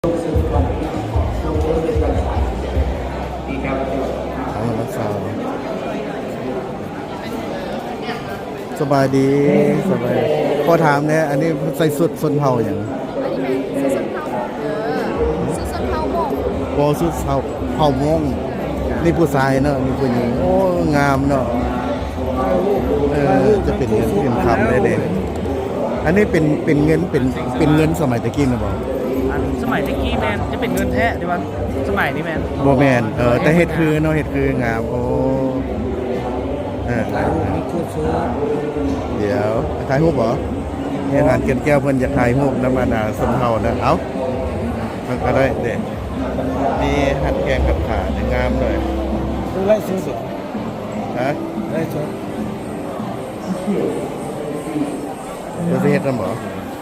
ສະບາຍດີ ສະບາຍດີ. ຂໍຖາມແດ່ ອັນນີ້ໃສ່ຊຸດຊົນເຜົ່າຫຍັງ? ອັນນີ້ແມ່ນຊຸດຊົນເຜົ່າ ເອີ ຊຸດຊົນເຜົ່າມົ້ງ. ໂອ້ ຊຸດເຜົ່າ ເຜົ່າມົ້ງ. ນີ້ຜູ້ຊາຍເນາະ ນີ້ຜູ້ຍິງ. ໂອ້ ງາມເນາະ. ເອີ ຈະເປັນເງິນເປັນຄຳໄດ້ເດ້. ອັນນີ້ເປັນ ເປັນເງິນ ເປັນ ເປັນເງິນສະໄໝແຕ່ກີ້ນະບໍ? ອັນສະໄໝແຕ່ກີ້ແມ່ນຈະເປັນເງິນແທ້ ແຕ່ວ່າສະໄໝນີ້ແມ່ນ ບໍ່ແມ່ນ. ເອີ ແຕ່ເຮັດຄືເນາະ ເຮັດຄືງາມ. ໂອ້ ເອີ ຖ່າຍຮູບມີຄື ດຽວ ຖ່າຍຮູບບໍ? ເຮັດຮ້ານແກ່ນແກ້ວ ເພິ່ນຢາກຖ່າຍຮູບນຳບັນດາຊົນເຜົ່ານະ. ເອົ້າ ມັນກະໄດ້ເດ້ ມີຮັດແຂ່ງກັບຂາ ງາມເລີຍ. ຄືໄລສົດ ຮະ? ໄລສົດ ເພິ່ນຊິເຮັດນຳບໍ?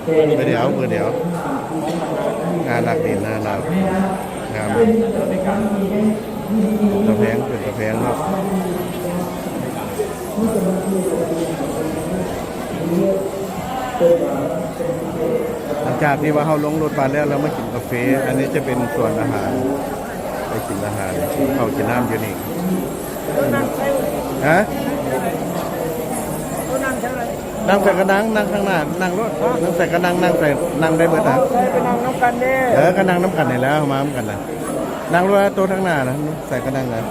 ມື້ດຽວ ມື້ດຽວ. ໜ້າຮັກດີ ໜ້າຮັກ ງາມ. ເປັນຕາແພງ ເປັນຕາແພງເນາະ. ຫຼັງຈາກທີ່ວ່າເຮົາລົງລົດບັສແລ້ວ ເຮົາມາກິນກາເຟ. ອັນນີ້ຈະເປັນສວນອາຫານ ໄປກິນອາຫານ ກິນເຂົ້າກິນນ້ຳຢູ່ນີ້. ຮະ? ນັ່ງໃສກະນັ່ງ ນັ່ງຂ້າງໜ້າ ນັ່ງໂລດ. ນັ່ງໃສກະນັ່ງ ນັ່ງໃສ ນັ່ງໄດ້ເບິດນະ. ໄປນັ່ງນຳກັນເດ້. ເອີ ກະນັ່ງນຳກັນນີ້ແຫຼະ ເຮົາມານຳກັນນະ. ນັ່ງໂລດ ໂຕະທາງໜ້ານະ ໃສກະນັ່ງນະ. ສະ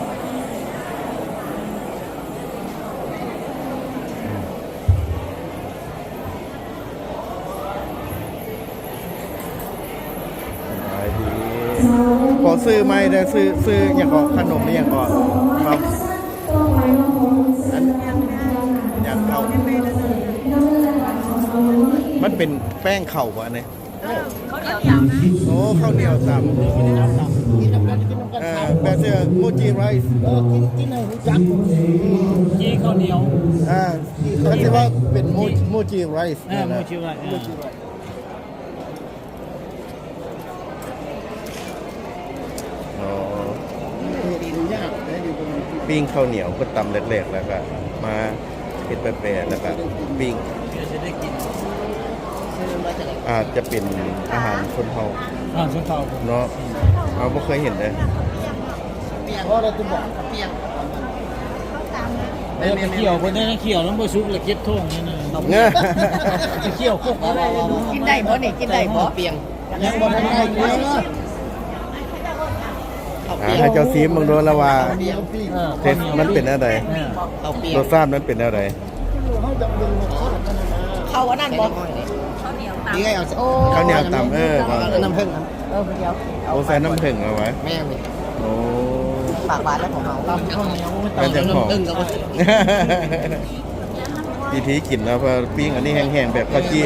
ບາຍດີ. ຂໍຊື້ໃໝ່ເດີ້ ຊື້ ຊື້ຫຍັງເກາະ ຂະໜົມອີ່ຫຍັງເກາະ? ອັນ ຫຍັງເຂົ້າ ມັນເປັນແປ້ງເຂົ້າບໍ່ອັນນີ້? ເອີ ເຂົ້າໜຽວຕຳ. ໂອ້ ເຂົ້າໜຽວຕຳ. ເອີ ແບບເຊື່ອ ໂມຈິໄຣສ໌. ເອີ ກິນ ກິນໃຫ້ຮູ້ຈັກ ໂມຈິເຂົ້າໜຽວ. ອ່າ ເຂົາຊິວ່າເປັນໂມ ໂມຈິໄຣສ໌. ເອີ ໂມຈິໄຣສ໌ ໂມຈິໄຣສ໌. ອໍ ປີ້ງເຂົ້າໜຽວ ເພິ່ນຕຳແຫຼກໆ ແລ້ວກະມາເຮັດແປໆ ແລ້ວກະປີ້ງ. ອາດຈະເປັນອາຫານຊົນເຜົ່າ ອາຫານຊົນເຜົ່າເນາະ. ເຮົາບໍ່ເຄີຍເຫັນເດ້. ບໍ່ໄດ້ ຕຸບອກ ເອົາໄປຂ້ຽວ ເພິ່ນໄດ້ຂ້ຽວ ມັນບໍ່ສຸກລະເກັບທ້ອງນັ້ນນະ. ໄປຂ້ຽວຄົກ ກິນໄດ້ບໍ່ນີ້? ກິນໄດ້ບໍ່? ປຽງ ຍັງບໍ່ທັນໄດ້ກິນ. ອ່າ ໃຫ້ເຈົ້າຊີມເບິ່ງດູລະວ່າ ເອີ ເທັດມັນເປັນແນວໃດ? ເອີ ລົດຊາດມັນເປັນແນວໃດ? ເຂົ້າອັນນັ້ນບໍ່? ເຂົ້າໜຽວຕຳ. ເອີ ເຂົ້າໜຽວຕຳ ເອີ ເອົານ້ຳເຜິ້ງ. ເອີ ດຽວ ໂອ້ ໃສ່ນ້ຳເຜິ້ງເອົາໄວ້. ແມ່ນ. ໂອ້ ປາກຫວານແລ້ວຂອງເຮົາ. ຕຳເຂົ້າໜຽວ ແມ່ນຈັ່ງຂອງ ຕຳນ້ຳເຜິ້ງເອົາໄວ້. ວິທີກິນເນາະ ເພາະປີ້ງອັນນີ້ແຫ້ງໆ ແບບເຂົ້າຈີ່.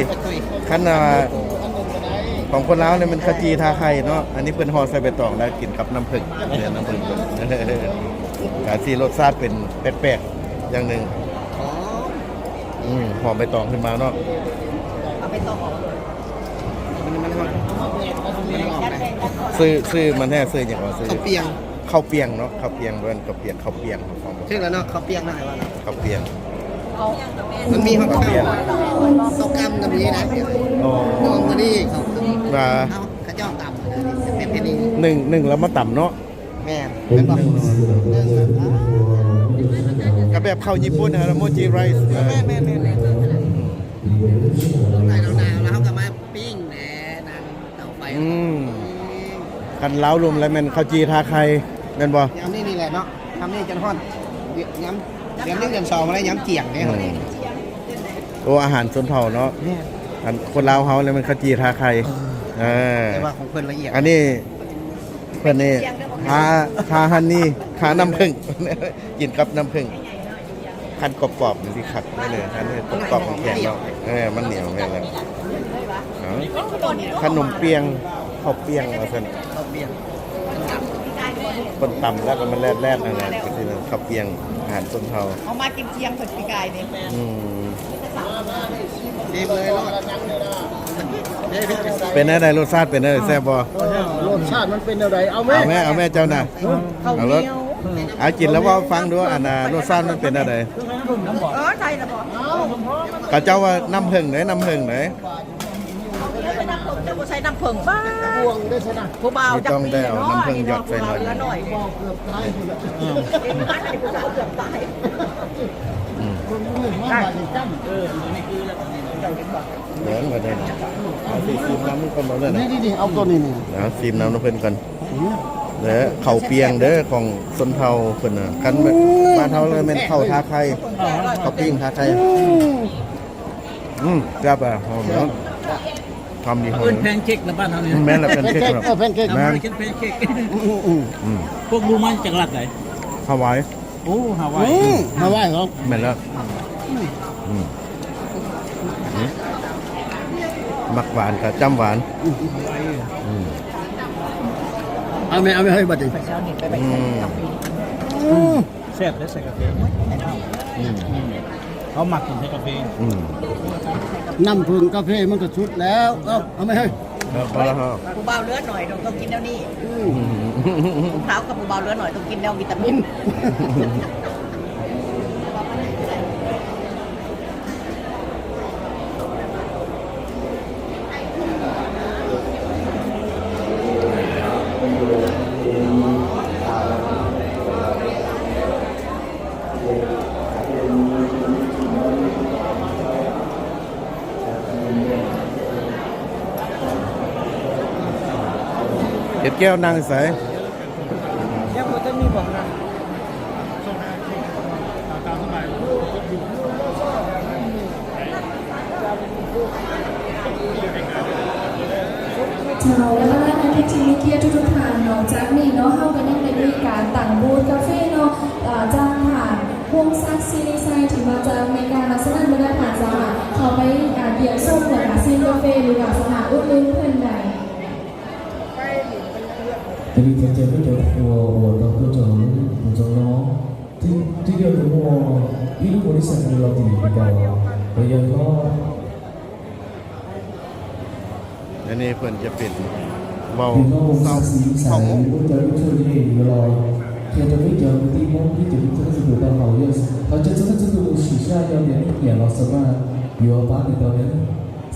ຄັນວ່າຂອງຄົນລາວນີ້ມັນເຂົ້າຈີ່ທາໄຂ່ເນາະ, ອັນນີ້ເພິ່ນຫໍ່ໃສ່ໃບຕອງແລ້ວກິນກັບນ້ຳເຜິ້ງ ເນື້ອນ້ຳເຜິ້ງ. ກະຊິລົດຊາດເປັນແປກໆຢ່າງໜຶ່ງ. ຫອມ ອືມ ຫອມໃບຕອງຂຶ້ນມາເນາະ. ເອົາໃບຕອງອອກ. ມັນ ມັນຫອມ ມັນຫອມນະ. ຊື່ ຊື່ມັນແທ້ ຊື່ຫຍັງເກາະ? ຊື່ເຂົ້າປຽງ. ເຂົ້າປຽງເນາະ ເຂົ້າປຽງ ບໍ່ແມ່ນເຂົ້າປຽກ ເຂົ້າປຽງ ເຂົ້າປຽງ. ຖືກແລ້ວເນາະ ເຂົ້າປຽງນະ ເຂົ້າປຽງ. ມັນມີຮອດເຂົ້າປຽງ ເຂົ້າກ້ຳກໍມີນະ. ອໍ ນ້ອງກໍນີ້ເຂົາ ວ່າ ເຂົາເຈົ້າຕຳ ເປັນເຮັດນີ້ ໜຶ້ງ ໜຶ້ງແລ້ວມາຕຳເນາະ. ແມ່ນ ແມ່ນບໍ່? ໜຶ້ງ ກໍແບບເຂົ້າຍີ່ປຸ່ນຫັ້ນນະ ໂມຈິໄຣສ໌. ແມ່ນໆໆໆ. ໃສ່ໜາວໆ ແລ້ວເຮົາກໍມາ ປີ້ງແດ່ ນັ່ງເຕົາໄຟ. ອືມ ຄັນລາວລຸ່ມແລ້ວແມ່ນເຂົ້າຈີ່ທາໄຂ່ ແມ່ນບໍ່? ຍາມນີ້ນີ້ແຫຼະເນາະ ຍາມນີ້ຈົນຮອດ ຍາມ ເດືອນໜຶ່ງເດືອນສອງມາແລ້ວ ຍາມຈຽງເດ້. ອືມ ໂອ້ ອາຫານຊົນເຜົ່າເນາະ. ແມ່ນ ອັນຄົນລາວເຮົາແລ້ວແມ່ນເຂົ້າຈີ່ທາໄຂ່. ເອີ ເອີ ແຕ່ວ່າຂອງເພິ່ນລະອຽດ. ອັນນີ້ເພິ່ນນີ້ ທາ ທາຮັນນີ ທານ້ຳເຜິ້ງ ກິນກັບນ້ຳເຜິ້ງ. ຄັນກອບໆ ມັນຊິຄັກເລີຍ ຄັນເຮັດກອບໆ ແຂງໆ ເນາະ. ເອີ ມັນໜຽວແມ່ນແລ້ວ. ເອົ້າ ຂະໜົມປຽງ ເຂົ້າປຽງວ່າຊັ້ນ. ເຂົ້າປຽງ ເພິ່ນຕຳແລ້ວກໍມັນແລດໆ ນັ້ນນະ ເຂົ້າປຽງ ອາຫານຊົນເຜົ່າ. ເອົາມາກິນທ່ຽງເພິ່ນປີກາຍນີ້. ອືມ ເປັນແນວໃດ? ລົດຊາດເປັນແນວໃດ? ແຊບບໍ່? ລົດຊາດມັນເປັນແນວໃດ? ເອົາແມ່ ເອົາແມ່ ເອົາແມ່ເຈົ້ານະ. ເຂົ້າໜຽວ ເອົາ ກິນແລ້ວເວົ້າຟັງດູ ອັນນ່າ ລົດຊາດມັນເປັນແນວໃດ? ເອີ ໃສ່ລະບໍ່? ເຂົາເຈົ້າວ່ານ້ຳເຜິ້ງເດ້ ນ້ຳເຜິ້ງເດ້. ເຈົ້າບໍ່ໃສ່ ນ້ຳເຜິ້ງ ປ້າ ບວງໄດ້ຊະນະ ຜູ້ບ່າວຈັກປີເນາະ ນີ້ຕ້ອງໄດ້ເອົານ້ຳເຜິ້ງຢອດໃສ່ໜ້ອຍ ຜູ້ບ່າວເຫຼືອໜ້ອຍ ເອີ ເຫັນອັນນີ້ຜູ້ບ່າວເກືອບຕາຍ ອືມ ເບິ່ງເບິ່ງວ່ານີ້ຈັ່ງ ເອີ ຕົວນີ້ຄືແລ້ວ ເບິ່ງວ່າໄດ້ນະ ເອົາຊິຊີມນ້ຳກ່ອນບໍ່ເລີຍນະ ນີ້ໆ ເອົາຕົວນີ້ນີ້ ເອົາຊີມນ້ຳນຳເພິ່ນກ່ອນ ແລະ ເຂົ້າປຽງເດີຂອງຊົນເຜົ່າເພິ່ນນະ ຄັນ ອືມ ບ້ານເຮົາລະແມ່ນເຂົ້າທາໄຂ່ ເຂົ້າປີ້ງທາໄຂ່ ອືມ ອືມ ແຊບອະ ຫອມເນາະ ຫອມດີ ຫອມ ເອີ້ນແພນເຄ້ກນະບ້ານເຮົານີ້ ແມ່ນລະ ແພນເຄ້ກ ເອີ ແພນເຄ້ກ ແມ່ນ ກິນແພນເຄ້ກ ອືມໆ ອືມ ພວກລູກມາຈາກລັດໃດ? ຮາວາຍ ໂອ້ ຮາວາຍ ອືມ ຮາວາຍເນາະ ແມ່ນລະ ອືມ ອືມ ມັກຫວານກະຈ້ຳຫວານ ອືມ ເອົາແມ່ ເອົາແມ່ ເຮີ້ຍ ບັດນີ້ ອືມ ອືມ ແຊບເດ້ໃສ່ກາເຟ ອືມ ອືມ ເຮົາມັກກິນໃສ່ກາເຟ ອືມ ນ້ຳເຜິ້ງກາເຟມັນກະສຸດແລ້ວ ເອົາ ເອົາແມ່ເຮີ້ຍ ເອີ ພໍແລ້ວ ຜູ້ບ່າວເຫຼືອໜ້ອຍຕ້ອງກິນແນວນີ້ ອືມ ຜູ້ຂາວກັບຜູ້ບ່າວເຫຼືອໜ້ອຍຕ້ອງກິນແນວວິຕາມິນ. ເຮັດແກ້ວນັ່ງໃສ? ຍັງບໍ່ທັນມີບ່ອນນັ່ງ. ເຈົ້າ ແລະ ບັນດາທ່ານທີ່ມີກຽດທຸກໆທ່ານເນາະ ຈາກນີ້ເນາະ ເຮົາກໍຍັງໄດ້ມີການຕັ້ງບູດກາເຟເນາະ ເອີ ຈາກທ່ານ ວົງສັກ ສີລິໄຊ ທີ່ມາຈາກອາເມລິກາເນາະ ສະນັ້ນບັນດາທ່ານສາມາດເຂົ້າໄປ ອ່າ ຢ້ຽມຊົມ ແລະ ກະຊິມກາເຟ ຫຼືວ່າສາມາດອຸດໜູນເພິ່ນໄດ້. ອັນນີ້ເພິ່ນຈະເປັນເວົ້າເຊົາ ເຊົາໂມງ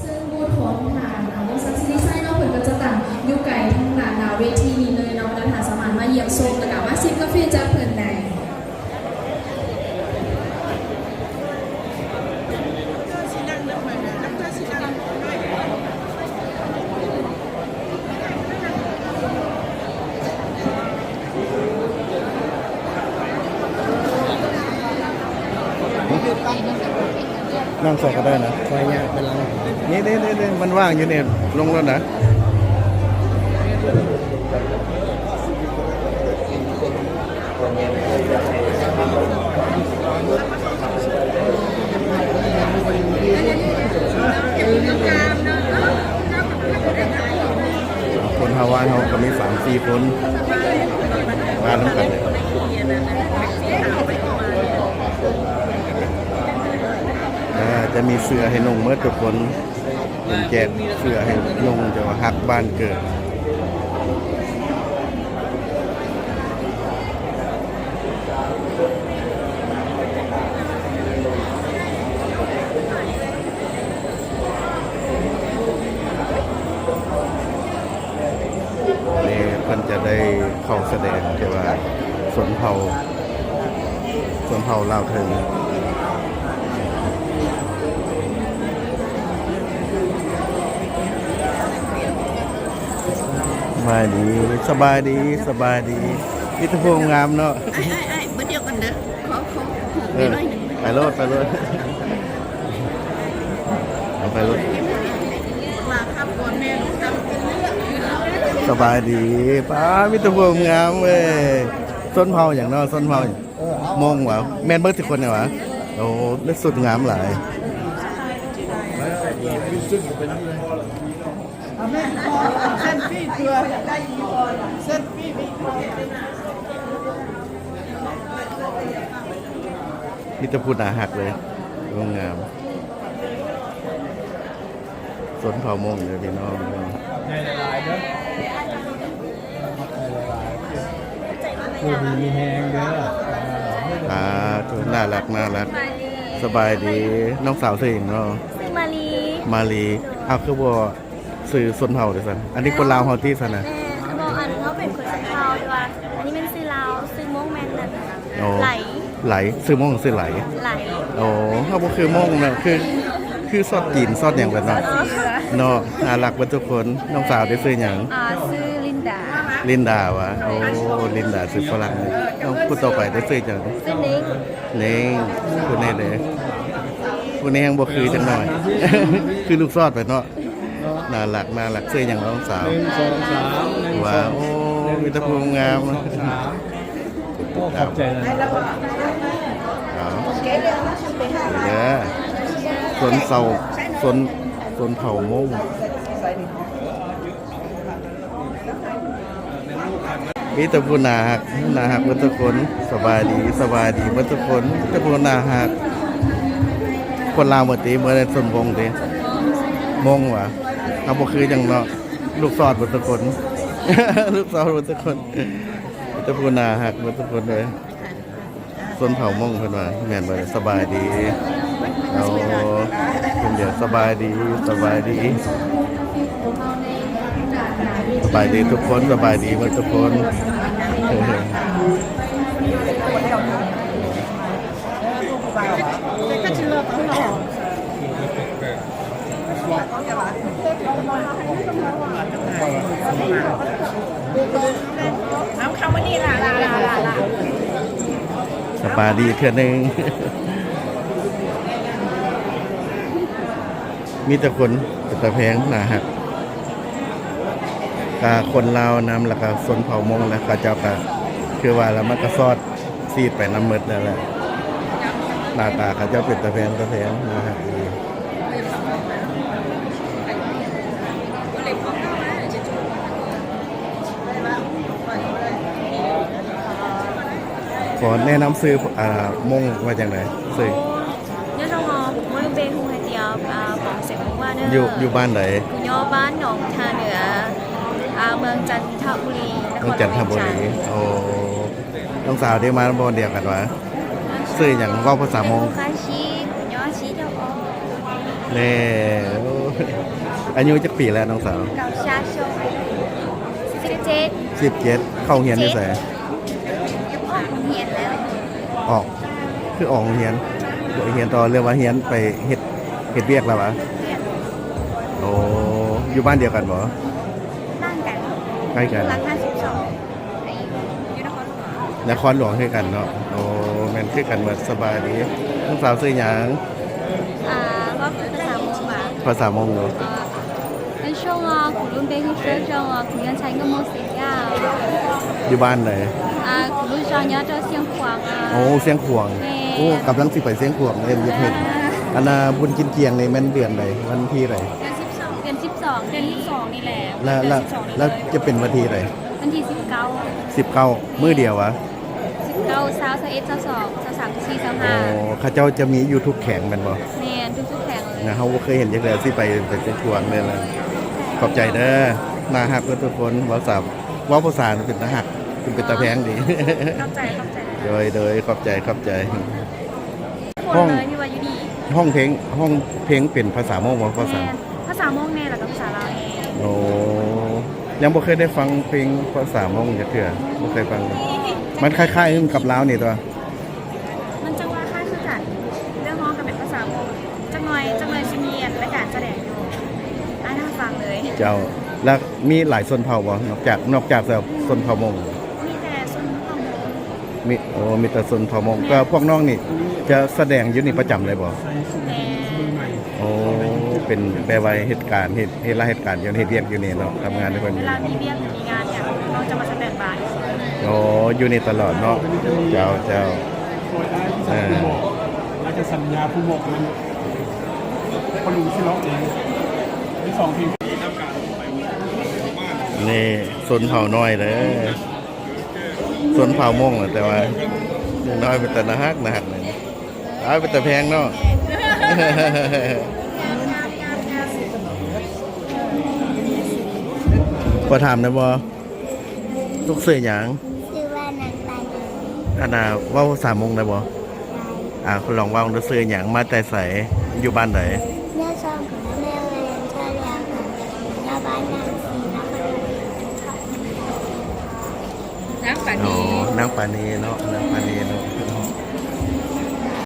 ເຊິ່ງບູດຂອງທ່ານ ອ່າ ວົງສັກ ສີລິໄຊເນາະ ເພິ່ນກໍຈະຕັ້ງຢູ່ໃກ້ທາງດ້ານໜ້າເວທີນີ້ເລີຍເນາະ ແລະ ທ່ານສາມາດມາຢ້ຽມຊົມ ແລະ ກະມາຊິມກາເຟຈາກເພິ່ນໄດ້. ນັ່ງໃສກໍໄດ້ນະ ຂ້ອຍຍ່າງໄປຫຼັງ ນີ້ໆໆ ມັນວ່າງຢູ່ນີ້ ລົງແລ້ວນະ. ຄົນຮາວາຍເຮົາກໍມີສາມສີ່ຄົນມານຳກັນ ອ່າ ຈະມີເສື້ອໃຫ້ນຸ່ງໝົດທຸກຄົນ. ເພິ່ນແຈກເສື້ອໃຫ້ນຸ່ງ ແຕ່ວ່າຮັກບ້ານເກີດ. ນີ້ເພິ່ນຈະໄດ້ເຂົ້າສະແດງທີ່ວ່າຊົນເຜົ່າ ຊົນເຜົ່າລາວເທິງ. ສະບາຍດີ ສະບາຍດີ ສະບາຍດີ ມີແຕ່ຜູ້ງາມເນາະ. ອ້າຍໆໆ ບໍ່ດຽວກັນເດີ ຂໍ ຂໍ ເອີ ໄປໂລດ ໄປໂລດ ເອົາໄປໂລດ. ສະບາຍດີ ປ້າ ມີແຕ່ຜູ້ງາມເວີຍ. ຊົນເຜົ່າຫຍັງເນາະ ຊົນເຜົ່າຫຍັງ? ມົ້ງຫວາ? ແມ່ນເບິດທຸກຄົນຫວາ? ໂອ້ ເປັນຊຸດງາມຫຼາຍ. ມີແຕ່ຜູ້ໜ້າຮັກເລີຍ ງາມ. ຊົນເຜົ່າມົ້ງເດີພີ່ນ້ອງ ໃຫຍ່ຫຼາຍໆເດີ ຢູ່ດີມີແຮງເດີ. ອ່າ ໜ້າຮັກ ໜ້າຮັກ. ສະບາຍດີ ນ້ອງສາວຊື່ຫຍັງເນາະ? ຊື່ມາລີ. ມາລີ. ອ້າວ ຄືບໍ່ ຊື່ຊົນເຜົ່າເດ້ຊັ້ນ. ອັນນີ້ຄົນລາວເຮົາຕິຊັ້ນນະ? ແມ່ນ ບໍ່ ອັນ ເຮົາເປັນຄົນຊົນເຜົ່າ ແຕ່ວ່າອັນນີ້ແມ່ນຊື່ລາວ ຊື່ມົ້ງແມ່ນນັ້ນ ໂອ້ ໄຫຼ ໄຫຼ ຊື່ມົ້ງຊື່ໄຫຼ ໄຫຼ. ໂອ້ ເຮົາບໍ່ຄືມົ້ງນະ ຄື ຄືຊອດຕີນຊອດຫຍັງເບິດເນາະ ເນາະ. ໜ້າຮັກເບິດທຸກຄົນ. ນ້ອງສາວເດ ຊື່ຫຍັງ? ອ່າ ຊື່ລິນດາ ລິນດາຫວາ? ໂອ້ ລິນດາຊື່ຝຣັ່ງ. ເອົາ ຜູ້ຕໍ່ໄປເດ ຊື່ຫຍັງ? ຊື່ເນັງ ເນັງ. ຜູ້ນີ້ເດ ຜູ້ນີ້ຍັງບໍ່ຄືຈັກໜ້ອຍ ຄືລູກຊອດໄປເນາະ. ໜ້າຮັກ ໜ້າຮັກ. ຊື່ຫຍັງນ້ອງສາວ? ໜຶ່ງ ສອງ ສາມ ໜຶ່ງ ວ່າ ສອງ ໂອ້ ມີແຕ່ຜູ້ງາມ ໜຶ່ງ ສອງ ສາມ. ໂອ້ ຂອບໃຈຫຼາຍ. ເອົາ ເດີ ຊົນເຜົ່າ ຊົນ ຊົນເຜົ່າມົ້ງ. ມີແຕ່ຜູ້ໜ້າຮັກ ໜ້າຮັກເບິດທຸກຄົນ. ສະບາຍດີ ສະບາຍດີເບິດທຸກຄົນ ມີແຕ່ຜູ້ໜ້າຮັກ. ຄົນລາວເບິດຕິ ບໍ່ໄດ້ຊົນມົ້ງຕິ? ມົ້ງຫວາ? ເຮົາບໍ່ຄືຫຍັງເນາະ ລູກຊອດເບິດທຸກຄົນ ລູກຊອດເບິດທຸກຄົນ. ມີແຕ່ຜູ້ໜ້າຮັກເບິດທຸກຄົນເລີຍ. ຊົນເຜົ່າມົ້ງເພິ່ນວ່າ ແມ່ນບໍ່? ສະບາຍດີ. ໂອ້ ຄົນດຽວ. ສະບາຍດີ ສະບາຍດີ ສະບາຍດີທຸກຄົນ ສະບາຍດີເບິດທຸກຄົນ. ສະບາຍດີເທື່ອໜຶ່ງ ມີແຕ່ຄົນເປັນຕາແພງ ໜ້າຮັກ. ກະຄົນລາວນຳ ແລ້ວກະຊົນເຜົ່າມົ້ງ ແລ້ວເຂົາເຈົ້າກະ ຄືວ່າລະ ມັນກະຊອດ ສີດໄປນຳໝົດນັ້ນແຫຼະ. ໜ້າຕາເຂົາເຈົ້າເປັນຕາແພງ ຕາແພງ ໜ້າຮັກດີ. ຂໍແນະນຳຊື່ ອ່າ ມົ້ງວ່າຈັ່ງໃດ? ຊື່ ຍອດທອງຫອມ ໂມລຸເປ ຮຸງໄຮຕຽວ ອາ ປອງເຊໂມວາເນີ. ຢູ່ ຢູ່ບ້ານໃດ? ຢູ່ຍອດບ້ານໜອງທ່າເໜືອ ອາ ເມືອງຈັນທະບູລີ ນະຄອນຫຼວງວຽງຈັນ. ໂອ້ ນ້ອງສາວເດ ມາບ່ອນດຽວກັນຫວາ? ຊື່ຫຍັງ? ເວົ້າພາສາມົ້ງ. ແນ່ ອາຍຸຈັກປີແລ້ວນ້ອງສາວ? ສິບເຈັດ. ສິບເຈັດ. ເຂົ້າໂຮງຮຽນຢູ່ໃສ? ອອກໂຮງຮຽນແລ້ວ. ອອກ ຄືອອກໂຮງຮຽນ? ບໍ່ຮຽນຕໍ່ ຫຼືວ່າຮຽນໄປເຮັດ ເຮັດວຽກແລ້ວຫວາ? ໂອ້ ຢູ່ບ້ານດຽວກັນບໍ່? ບ້ານກັນ ໃກ້ກັນ. ຫຼັງຫ້າສິບສອງ ຢູ່ນະຄອນຫຼວງ. ນະຄອນຫຼວງຄືກັນເນາະ. ໂອ້ ແມ່ນຄືກັນໝົດ. ສະບາຍດີ. ນ້ອງສາວຊື່ຫຍັງ? ອ່າ ເວົ້າພາສາມົ້ງຫວາ? ພາສາມົ້ງເນາະ. ເປັນຊ່ວງ ອ່າ ຄູລຸນເປັນຊ່ວງ ອ່າ ຄູຍັງໃຊ້ເງິນມົ້ງເສຍຍາ. ຢູ່ບ້ານໃດ? ອ່າ ຄູລຸນຈອຍຍອດ ຊຽງຂວາງ. ໂອ້ ຊຽງຂວາງ. ແມ່ນ. ໂອ້ ກຳລັງຊິໄປຊຽງຂວາງເລີຍ ຢາກເຫັນ. ອ່າ ອັນນ່າ ບຸນກິນຈຽງນີ້ແມ່ນເດືອນໃດ? ວັນທີໃດ? ເດືອນສິບສອງ ເດືອນສິບສອງ ເດືອນສິບສອງນີ້ແຫຼະ. ແລ້ວ ແລ້ວ ແລ້ວຈະເປັນວັນທີໃດ? ວັນທີສິບເກົ້າ. ສິບເກົ້າ ມື້ດຽວຫວາ? ສິບເກົ້າ ຊາວ ຊາວເອັດ ຊາວສອງ ຊາວສາມ ຊາວສີ່ ຊາວຫ້າ. ອໍ ເຂົາເຈົ້າຈະມີຢູ່ທຸກແຂວງແມ່ນບໍ່? ແມ່ນ ທຸກໆແຂວງເລີຍ. ນະ ເຮົາບໍ່ເຄີຍເຫັນຈັກເທື່ອ ຊິໄປ ໄປຊຽງຂວາງເລີຍ. ຂອບໃຈເດີ. ໜ້າຮັກເບິດທຸກຄົນ. ເວົ້າສາ ເວົ້າພາສາເປັນຕາຮັກ ເປັນ ເປັນຕາແພງດີ. ຂອບໃຈ ຂອບໃຈ. ໂດຍ ໂດຍ ຂອບໃຈ ຂອບໃຈ. ຫ້ອງ ຫ້ອງເພງ ຮ້ອງເພງເປັນພາສາມົ້ງບໍ່? ພາສາ ແມ່ນ ພາສາມົ້ງແດ່ ແລ້ວກໍພາສາລາວແດ່. ໂອ້ ຍັງບໍ່ເຄີຍໄດ້ຟັງເພງພາສາມົ້ງຈັກເທື່ອ. ບໍ່ເຄີຍຟັງ. ມັນຄ້າຍໆກັບລາວນີ້ຕົວະ. ມັນຈັງຫວະຄ້າຍຄືກັນ. ເນື້ອຮ້ອງກໍເປັນພາສາມົ້ງ. ຈັກໜ່ອຍ ຈັກໜ່ອຍຊິມີລາຍການສະແດງຢູ່. ອ່ານໃຫ້ຟັງເລີຍ. ເຈົ້າ. ແລ້ວມີຫຼາຍຊົນເຜົ່າບໍ່? ນອກຈາກ ນອກຈາກແຕ່ຊົນເຜົ່າມົ້ງ. ມີແຕ່ຊົນເຜົ່າມົ້ງ. ມີ ໂອ້ ມີແຕ່ຊົນເຜົ່າມົ້ງ. ແມ່ນ. ກໍພວກນ້ອງນີ້ຈະສະແດງຢູ່ນີ້ປະຈຳເລີຍບໍ່? ແມ່ນ. ໂອ້ ເປັນແບບວ່າເຮັດການ ເຮັດ ເຮັດລາເຮັດການຢູ່ ເຮັດວຽກຢູ່ນີ້ເນາະ. ທຳງານໃຫ້ເພິ່ນ. ເວລາມີວຽກ ມີງານຫຍັງ ນ້ອງຈະມາສະແຕນບາຍ. ໂອ້ ຢູ່ນີ້ຕະຫຼອດເນາະ. ເຈົ້າ ເຈົ້າ. ເອີ ລາວຈະສັນຍາຜູ້ໝົກມັນ ພໍ່ລຸງຊິລອກເອງ. ມີສອງທີມ. ນີ້ຊົນເຜົ່ານ້ອຍເດີ. ຊົນເຜົ່າມົ້ງ ແຕ່ວ່າເດັກນ້ອຍເປັນຕາໜ້າຮັກ ໜ້າຮັກເລີຍ. ອ້າຍ ເປັນຕາແພງເນາະ. ຂໍຖາມໄດ້ບໍ່? ລູກຊື່ຫຍັງ? ຊື່ວ່ານາງປານີ. ອັນນ່າ ເວົ້າພາສາມົ້ງໄດ້ບໍ່? ໄດ້. ອ່າ ລອງເວົ້າເດີ ຊື່ຫຍັງ? ມາແຕ່ໃສ? ຢູ່ບ້ານໃດ? ຍາຊອງ ແມ່ແມ່ນຊາລຽວ ຍາ ນາງປານີ ອໍ ນາງປານີເນາະ ນາງປານີເນາະ.